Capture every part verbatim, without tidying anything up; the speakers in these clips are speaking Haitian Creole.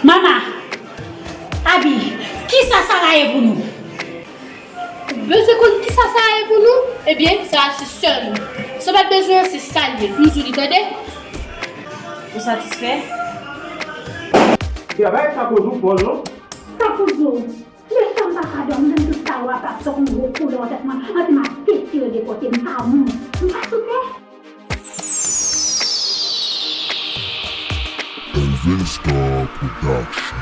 Mama, Abi, kisa Sara ye pou nou? Ou bezwen konn kisa Sara ye pou nou? Ebyen, Sara se sè nou. Sa w pa t bezwen an, se sa l ye. M di w li, tande? Ou satisfè? Travay sa koz ou fò, non? Sa koz ou? Lè sa m pa ka dòmi, menm tout sa w ap ap tankou gwo koulè nan tèt mwen, anti m ap detire de kote, m pa moun. M pa sou tè. Elvin Star Production.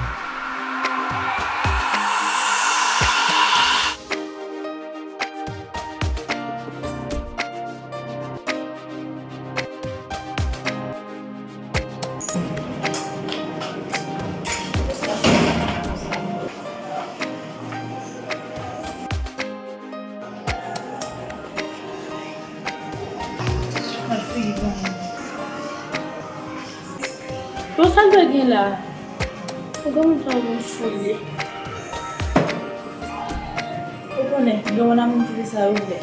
Bon, sa l dwe gen la? Ou gen moun sa moun fou li. Ou konnen, gen moun nan moun fou li sa yo vle.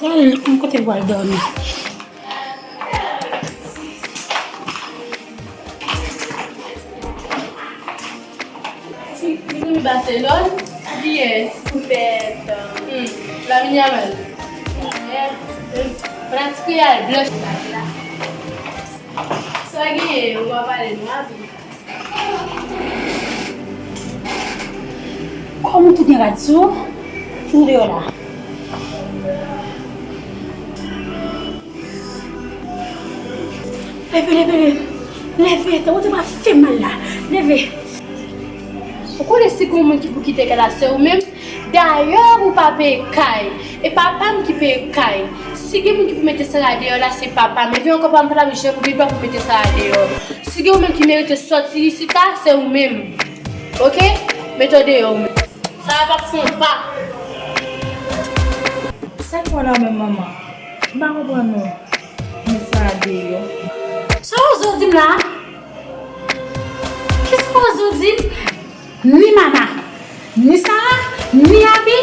Al kote pou al dòmi. Ti, ti Barcelone, yes, pou fèt. Hmm, Lamine Yamal. Fanatik Real blanch. Sa genyen, ou pa pale nou, Abi. Kòm ou tou gen rad sou, vin deyò la. Leve, leve, leve. Leve, tankou te pa fè mal la. Leve. Ou konnen si gen moun ki pou kite kay la, se ou menm. Dayè, ou pa peye kay. E papa m ki peye kay. Si gen moun ki pou mete Sara deyò la, se papa m. Epi ankò, papa m pa t ap janm gen dwa pou mete Sara deyò. Si gen yon moun ki merite sòti isit la, se ou menm. Oke? Mete w deyò ou menm. Sara p ap fè yon pa. Sa k fè w la menm, manman? M pa konprann ou. Met Sara deyò. Sa w oze w di m la? Kisa w oze w di m? Ni Mama, ni Sara, ni Abi,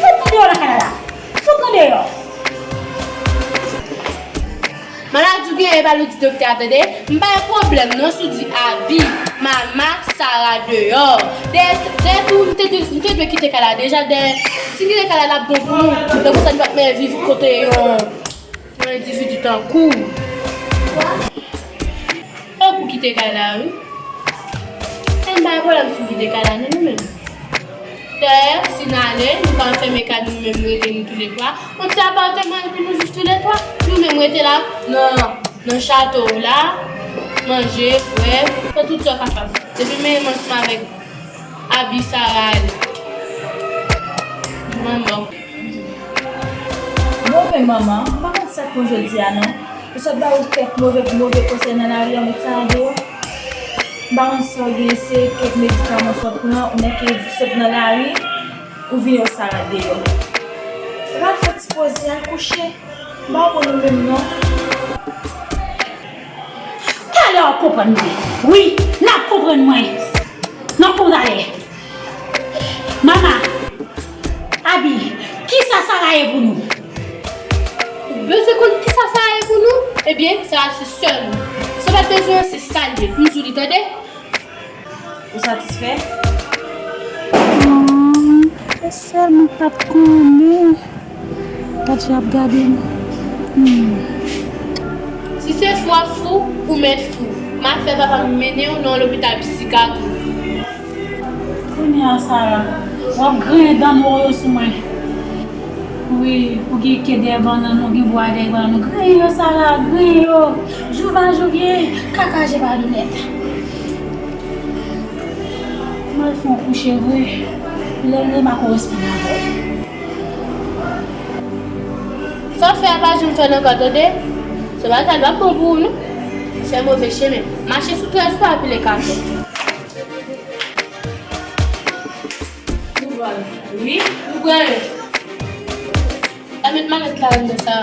fout nou deyò nan kay la. Fout nou deyò. Maladi w genyen, e pa l ou di doktè a, tande. M pa gen pwoblèm non si w di Abi, Mama, Sara deyò. Dèyè, dèyè tou, m te dwe, m te dwe kite kay la deja. Dèyè, si m kite kay la, l ap bon pou nou. Donk, sa nou p ap menm viv kote yon, yon endividi tankou w. Fòk ou kite kay la, wi. E m pa gen pwoblèm si m kite kay la, non, nou menm. Dayè, si n ale, nou ka fèmen kay nou, nou menm, nou rete nou toulètwa. Yon ti apatman, epi nou jis toulètwa. Nou menm rete la, nan, nan chato w la, manje, bwè, fè tout sa w kapab. Depi menm ansanm avèk Abi, Sara ale. Manman. Bon, men manman, m pa konn sa k pou jodi a non. Ou sot ba ou kèk move, move konsèy nan lari an, met sa deyò. M pa konn sa w gen, se kèk medikaman w sot pran, ou nèk sot nan lari, ou vini w Sara deyò. Ou pa fè ti poze, al kouche. M pa konn ou menm non. Talè w ap konprann mwen. Wi, n ap konprann mwen. N ap konprann talè. Mama, Abi, kisa Sara ye pou nou? Ou bezwen konn kisa Sara ye pou nou? Ebyen, Sara se sè nou. Sa w pa t bezwen an, se sa l ye. M di w li, tande. Ou satisfè? Hmm, se sèl mwen k pa t konnen. Gad jan y ap gade m. Hmm. Si se fou w ap fou, ou mèt fou. M ap fè papa m mennen w nan yon lopital psikatrik. Kounye a, Sara, w ap griyen dan nwa w yo sou mwen. Wi, ou gen ke dèyè bannann, ou gen bwa dèyè bannann, ou griyen yo, Sara, griyen yo. Jou va jou vyen, kaka je pa linèt. M al fè yon kouche vre. Lè, lè m a korespond avè w. Sa w fè a pa janm fè nan kò, tande? Se pa sa, l p ap bon pou ou, non. Se move chemen. Mache sou trèz pa, pile katòz. Nou pran. Wi, nou pran yo. Met malèt la anndan sa.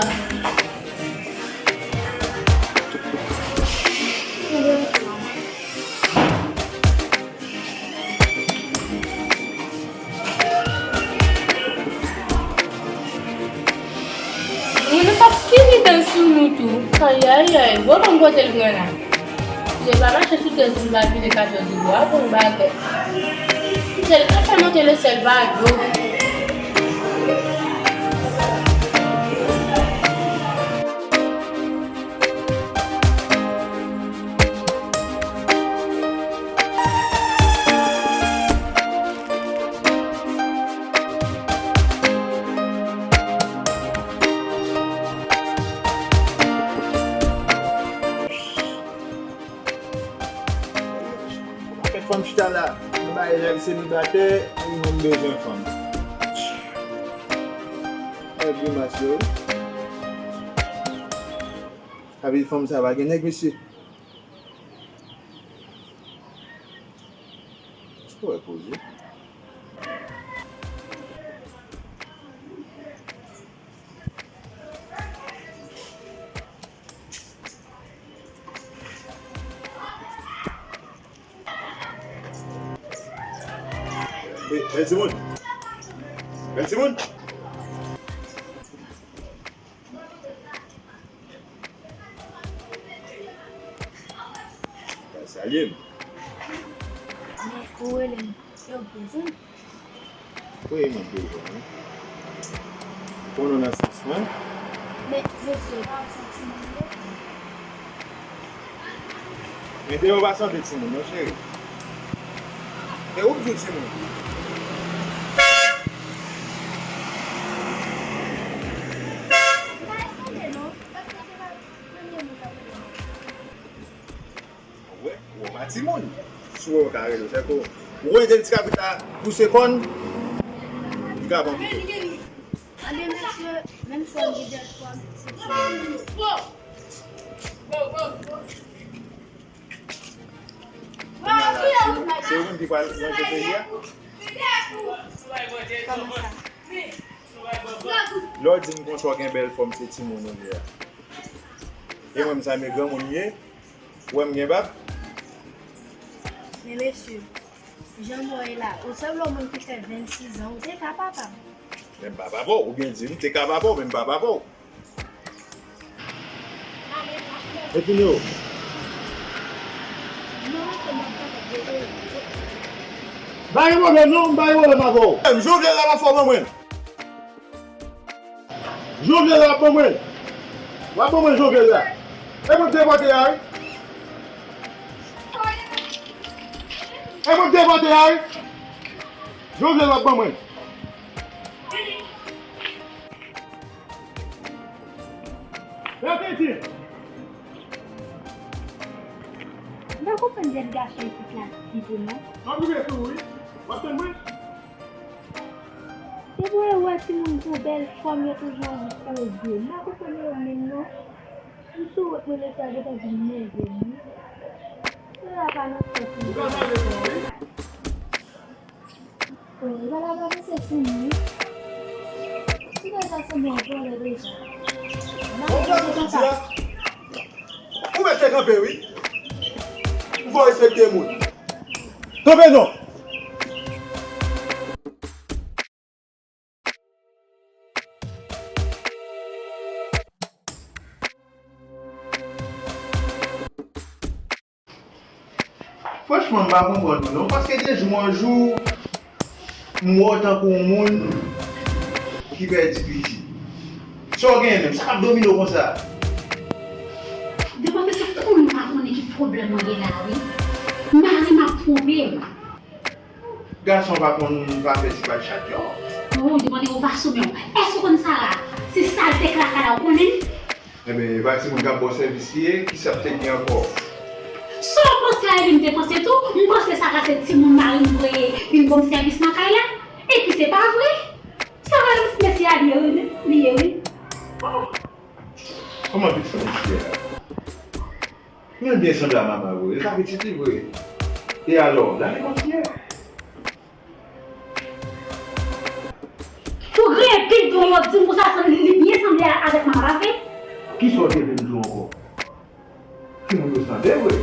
Moun nan t ap fini bèl sou nou tou. Ayayay, bon, ban m kote l pran la. Misye pa mache sou tèt li, l pa vire katòz rido a pou yon bagay. Misye l ka fè monte lesyèl pa dlo. Afè fanm chita la, nou bay nèg selibatè, nou menm bezwen fanm. Ay, grimas yo. Sa vle di fanm sa pa gen nèg, mesye. Èske w wè koze? Hey, hey, timoun! Hey, timoun! Salye m. Men, ou rele m. Yo bezwen. Wi, mwen bezwen, wi. Konnen nan sans mwen. Men, mesye, pa w santi mwen yo? Men deyò pa sanble timoun, non, cheri. E ou k di w timoun? Ou wè, ou wè, w pa timoun. Si w wè, w ka rele, se ke ou wè de ti kabrit la pou se kòn, li ka ban kote. Ebyen, mesye, menm si w gen dèfwa, se ti. Se ou menm ki pral ranje peyi a? Kòman sa? Lè w di m konsa w gen bèl fòm, se timoun ou ye a. E mwen, m sa men granmoun m ye. Ou wè m gen bab? Men mesye, jan m wè w la, ou sanble yon moun ki fè vennsis zan, ou te ka papa m. Men m pa papa w, ou byen di m te ka papa w, men m pa papa w. Retounen w. Bay yon pwoblèm non, m bay yon pwoblèm avè w. M Jovenel la pa fò ban mwen. Jovenel la ap ban mwen. W ap ban mwen Jovenel la. E mwen k te vote a wi. E mwen k te vote a wi. Jovenel w ap ban mwen. Reflechi. M pa konprann jèn gason isit la di pou non. M ap rive sou ou wi. W ap tann mwen? Depi w wè timoun pou bèl fòm yo toujou anvi koze. M pa konprann yo menm non. M sou wout mwen lè sa yo t anvi nève m wi. Yo la pa nan sans mwen. Ou ka pale fò wi. Ou mèt te kanpe wi. Ou fò respekte moun. Kanpe non. Franchman, m pa konprann ou non, paske de jou an jou, m wè w tankou yon moun ki pèdi piti. Sa w genyen menm? Sa k ap domine w konsa? Depi se kounye a m pa konnen ki pwoblèm mwen gen la wi. Mari m ap twonpe m. Gason pa konn pa fè ti pa chat yo. Ou di konnen ou pa sou men w. Èske w konn Sara? Se salte k lakay la, ou konnen l? Ebyen, e pa timoun k ap ba w sèvis li ye, kisa k te gen ankò? Sa w panse a, epi m te panse tou, m panse sa ka se timoun mari m voye vin ban m sèvis nan kay la, epi se pa vre. Sa pa mesye a li ye wi, li ye wi. Oh. Kòman pitit mesye a? Mwen byen sanble a manman vre, e sa pitit li vre. E alò, lane kontinye. Tou griyen pil don yo di m konsa sanble li Avèk manman pa vre. Kisa w te vin di w ankò? Timoun yo sanble vre.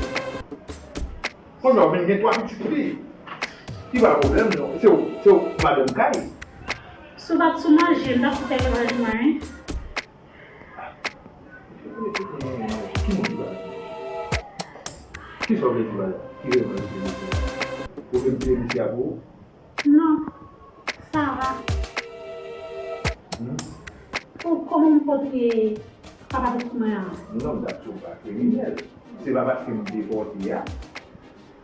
Kounye a w vin gen twa pitit fi. Ki pa pwoblèm non. Se w, se w madanm kay. Si w pa t sou manje, m t ap fout fè menaj mwen wi. Ki moun ki pa? Kisa w vle di pa la? Ki revanj ou vle di? Ou vle m tiye misye a pou ou? Non. Sa va. Hmm? Pou kòman m kontre papa pitit mwen an? Non, m t ap di w pa kriminèl. Se pa paske m depòte a,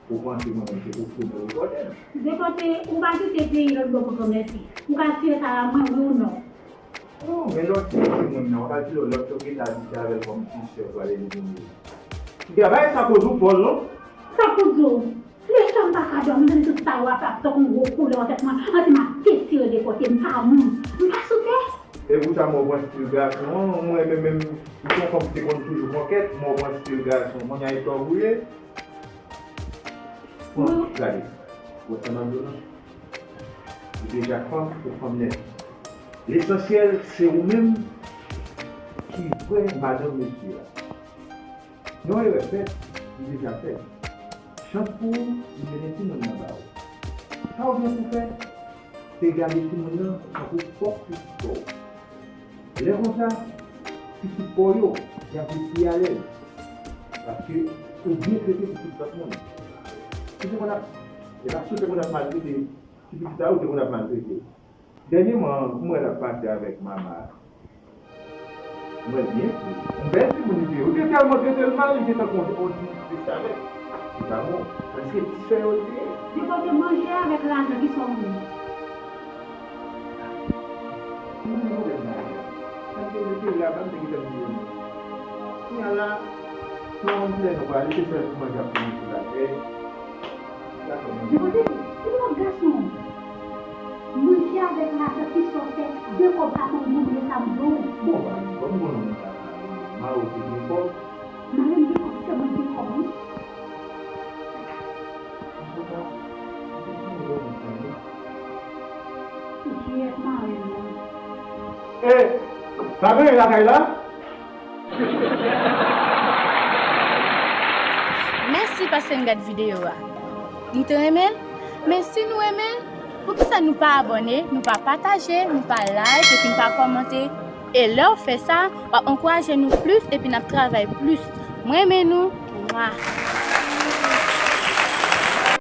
ou panse mwen menm se pou fou mwen depòte m. Depòte, ou pa kite peyi lòt bò pou granmèsi. Ou ka tire sa la mwen, wi ou non? Oh, men lòt timoun nan, w ap di lòt yo gentan abitye avè l kòm ti sè pou ale li vini. Gade, bagay sa koz ou fòl non. Sa pou di w? Lè sa m pa ka dòmi, m tande tout sa yo ap ap tankou yon gwo koulè nan tèt mwen, anti m ap detire depòte, m pa moun, m pa sou tè. E pou sa mwen pran stil gason an, mwen menm menm, m se yon fanm ki te konn toujou konkèt, mwen pran stil gason, kounye a e tò ou ye. Bon, gade, wè sa m ap di w lan? Ou deja fanm, ou fanm nèt. Lesansyèl, se ou menm ki vrè madanm mesye a. Yon erè fèt, li deja fèt. Chans pou ou, li mennen timoun nan ba ou. Sa ou gen pou fè, se gade timoun nan tankou pwòp pitit pa w. Lè konsa, pitit pa w yo, y ap viv pi alèz. Paske ou byen trete pitit lòt moun. Si w te konn ap, e pa si w te konn ap maltrete ti pitit la, ou te konn ap maltrete. Dènyèman, m wè l ap pase avèk Mama. M wè l byen fou. Yon bèl timoun li te ye. Ou te tèlman trete l mal, li te tankou yon ti restavèk. Li pa bon. Paske ti sè yo l te ye. Li pote manje avèk lajan, kisa w vle? Mwen gen pwoblèm nan lajan. Sa m te vle te la, pa m te gentan di yo non. Kounye a la, nan yon lè nou prale, se sèl pou manje ap fini sou latè. Dakò, mwen. Dekote, ki lòt gason? Manje avèk lajan ki sòtè de kòb la pou mwen, sa m di w. Bon, pa gen kòb, bon, non, mwen ta ka mari w pou gen kòb. Mari m gen kòb, sè mwen gen kòb, wi. Antouka, mwen te sonje mwen tande. Jiyèt mari m. E, pa gen lakay la? Mèsi paske n gad videyo a. Nou te renmen l? Men si nou renmen l, poukisa nou pa abòne, nou pa pataje, nou pa like, epi nou pa kòmante? E lè w fè sa, w ap ankouraje nou plis epi n ap travay plis. Mwen renmen nou. Mwa.